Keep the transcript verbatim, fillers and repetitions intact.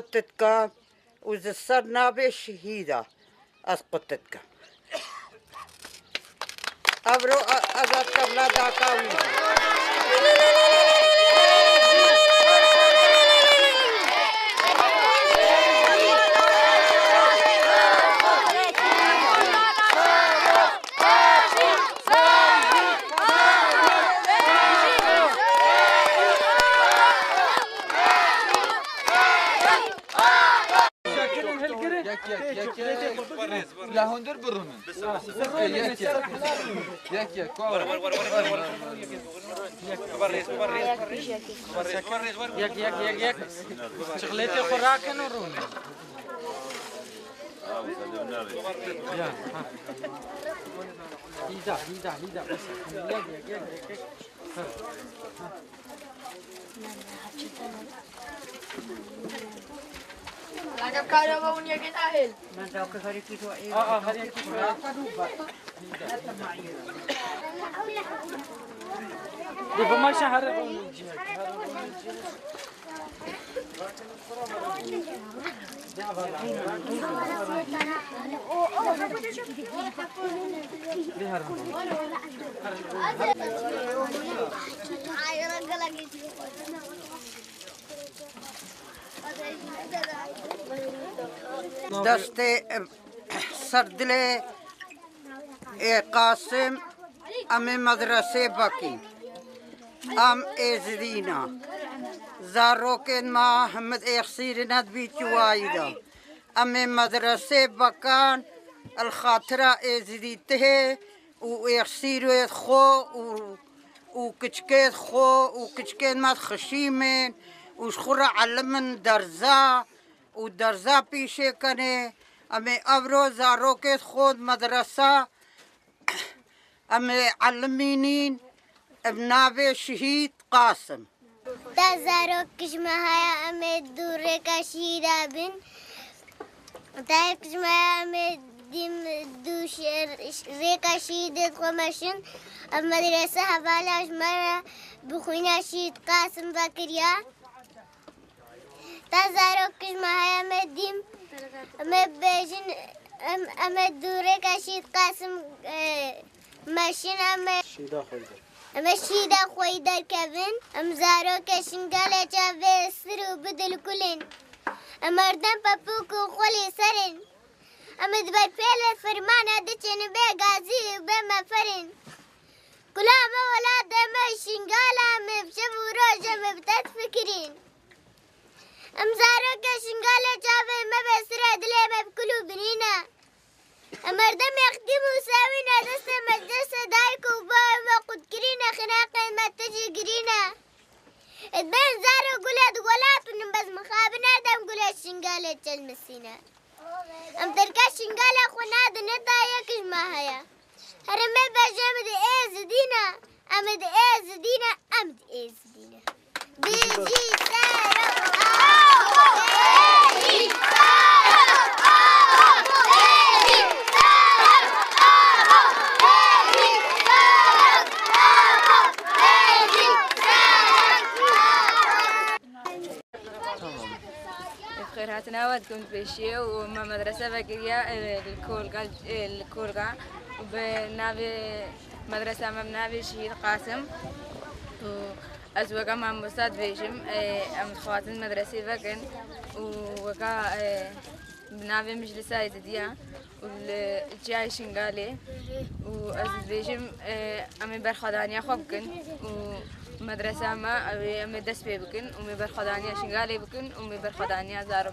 Qutitka û ji ser navê şehîda ez qutitka. Evro e-, ez a tevla daka wî. Yek, yek, yek, yek. La hundir birûnin. Yek, yek. Yek, yek. Yek, yek, yek, yek. Çikolêtê xwe rakin û rûnin. Ya, ha. Hîda, hîda, hîda. Bes. Yek, yek, yek, yek, yek. Ha. Ha. Aa, aa, her yekî şû. Dê bimaşe here. Destê, e, ser dilê, e, Qasim, em ê medresê vekîn. Em êzidî ne. Zarokên me hemid êxsîrî nedibî çiwayî de. Em ê medresê vekan, li xatira êzidîtihê û êxsîrê xwe û, û kiçikê xwe û kiçikên me dixişîmin û ji xwe re elimin derza û derza pîşê kenê. Em ê evro zarokê xwe di medresa em ê elimînîn, em navê Şehîd Qasim. Te zarok ji me haya em ê dû rêka şehîda bin. Te yek ji me haya em ê dîm dû şer-, rêka şehîdê xwe meşin. Ev medrese hevala ji me re bi xwîna Şehîd Qasim vekiriya. Te zarok ji me heye me dîm. Em ê bêjin, em, em ê dû rêka Şehîd Qasim, e, meşin, em ê Şehîda xwe yî der. Em ê şehîda xwe yî derkevin. Em zarokê Şingalê çavê sir û bidilkulin. Em herdem pepûk û xwelî serin. Em ê di ber pêlê fermana diçin bê gazî û bê meferin. Kula me welatê me Şingala me bi şev û roj em ê bi te difikirîn. Em zarokê Şingalê çavê me be sirê dilê me bi kul û binîne. Em herdem yexkîm û sewîne destê me destê dayik û bavê me qutkirîne xinaqên me tijî girîne. Ê ben zaro gule di welat binim bes mixabin erdem gule Şingalê çelmisîne. Em terka Şingala xwe nadine dayek ji me heye. Here me bêje em di êzidî ne, em di êzidî ne, em di êzidî ne. Bijî Serok Apo, êdî Serok Apo, êdî Serok Apo, êdî Serok Apo, êdî Serok Apo. Tamam. Bi xêr hatina we dikim pêşiyê û me medrese vekiriye, e, li Kolga, e, li Kolga. Bi navê medresa me bi navê Şehîd Qasim. Û ez weke mamosta dibêjim, e, em dixwazin medresê vekin û weka, e, bi navê Meclisa Êzidiya û li Çiyayê Şingalê û ez dibêjim, e, em ê berxwedaniya xwe bikin û medresa me ew ê em ê dest pê bikin û em ê berxwedaniya Şingalê bikin û em ê berxwedaniya zarok